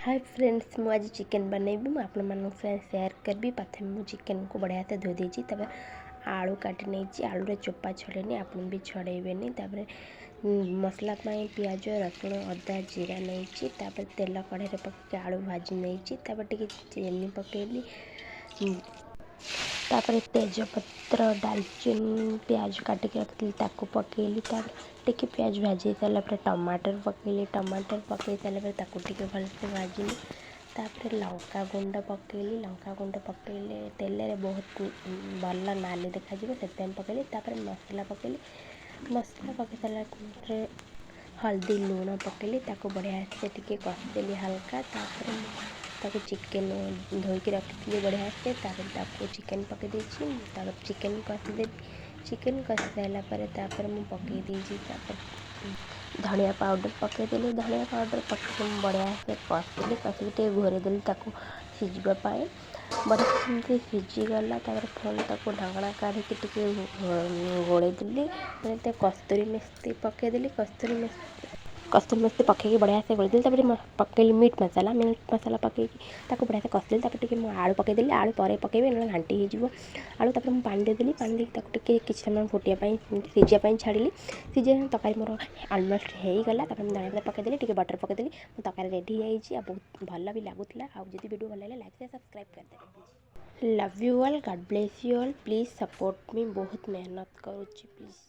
ହାଏ friends, ମୁଁ ଆଜି chicken ବନେଇବି। ମୁଁ ଆପଣମାନଙ୍କ ସାଙ୍ଗେ ସେୟାର କରିବି। ପ୍ରଥମେ ମୁଁ ଚିକେନ୍କୁ ବଢ଼ିଆ ସେ ଧୋଇ ଦେଇଛି। ତାପରେ ଆଳୁ କାଟି ନେଇଛି। ଆଳୁର ଚୋପା ଛଡ଼େଇନି, ଆପଣ ବି ଛଡ଼େଇବେନି। ତାପରେ ମସଲା ପାଇଁ ପିଆଜ, ରସୁଣ, ଅଦା, ଜିରା ନେଇଛି। ତାପରେ ତେଲ କଢ଼େଇରେ ପକେଇକି ଆଳୁ ଭାଜି ନେଇଛି। ତାପରେ ଟିକେ ଚିନି ପକେଇଲି। ତାପରେ ତେଜପତ୍ର, ଡାଲଚିନି, ପିଆଜ କାଟିକି ରଖିଥିଲି, ତାକୁ ପକେଇଲି। ତାପରେ ଟିକେ ପିଆଜ ଭାଜି ସାରିଲା ପରେ ଟମାଟର ପକେଇଲି। ଟମାଟର ପକେଇ ସାରିଲା ପରେ ତାକୁ ଟିକେ ଭଲସେ ଭାଜିଲି। ତାପରେ ଲଙ୍କା ଗୁଣ୍ଡ ପକେଇଲି। ଲଙ୍କା ଗୁଣ୍ଡ ପକେଇଲେ ତେଲରେ ବହୁତ ଭଲ ନାଲି ଦେଖାଯିବ, ସେଥିପାଇଁ ପକେଇଲି। ତାପରେ ମସଲା ପକେଇଲି। ମସଲା ପକେଇ ସାରିଲା ପରେ ହଳଦୀ, ଲୁଣ ପକେଇଲି। ତାକୁ ବଢ଼ିଆ ସେ ଟିକେ କଷିଦେଲି ହାଲକା। ତାପରେ ମୁଁ ତାକୁ ଚିକେନ୍ ଧୋଇକି ରଖିଥିଲି ବଢ଼ିଆ ସେ, ତାପରେ ତାକୁ ଚିକେନ୍ ପକେଇ ଦେଇଛି। ତାପରେ ଚିକେନ୍ କଷିଦେବି। ଚିକେନ୍ କଷି ସାରିଲା ପରେ ତାପରେ ମୁଁ ପକେଇ ଦେଇଛି। ତାପରେ ଧନିଆ ପାଉଡ଼ର ପକେଇଦେଲି। ଧନିଆ ପାଉଡ଼ର ପକେଇକି ମୁଁ ବଢ଼ିଆ ସେ କଷିଲି। କଷିକି ଟିକେ ଘୋରେଇ ଦେଲି ତାକୁ ସିଝିବା ପାଇଁ। ବଢ଼ିଆ ସେମିତି ସିଝିଗଲା। ତାପରେ ପୁଣି ତାକୁ ଢାଙ୍କଣା କାଢ଼ିକି ଟିକେ ଗୋଳେଇ ଦେଲି। କସ୍ତୁରୀ ମେଥି ପକେଇଦେଲି। କସ୍ତୁରୀ ମେଥି ପକେଇକି ବଢ଼ିଆ ସେ ଗୋଳେଇଦେଲି। ତାପରେ ପକେଇଲି ମିଟ୍ ମସଲା। ମିଟ୍ ମସଲା ପକେଇକି ତାକୁ ବଢ଼ିଆ ସେ କଷିଦେଲି। ତାପରେ ଟିକେ ମୁଁ ଆଳୁ ପକେଇଦେଲି। ଆଳୁ ପରେ ପକେଇବେ, ନହେଲେ ଘାଣ୍ଟି ହେଇଯିବ ଆଳୁ। ତାପରେ ମୁଁ ପାଣି ଦେଇଦେଲି। ପାଣି ଦେଇକି ତାକୁ ଟିକେ କିଛି ସମୟ ଫୁଟିବା ପାଇଁ, ସିଝିବା ପାଇଁ ଛାଡ଼ିଲି। ସିଝିବା ତରକାରୀ ମୋର ଅଲମୋଷ୍ଟ ହେଇଗଲା। ତାପରେ ମୁଁ ଧନିଆ ପତ୍ର ପକେଇଦେଲି, ଟିକେ ବଟର୍ ପକେଇଦେଲି। ମୋ ତରକାରୀ ରେଡ଼ି ହେଇଯାଇଛି ଆଉ ବହୁତ ଭଲ ବି ଲାଗୁଥିଲା। ଆଉ ଯଦି ଭିଡ଼ିଓ ଭଲ ଲାଗିଲା, ଲାଇକ୍, ସବସ୍କ୍ରାଇବ୍ କରିଦେବେ please. Love you all, God bless you all. Please support me. ବହୁତ ମେହନତ କରୁଛି, ପ୍ଲିଜ୍।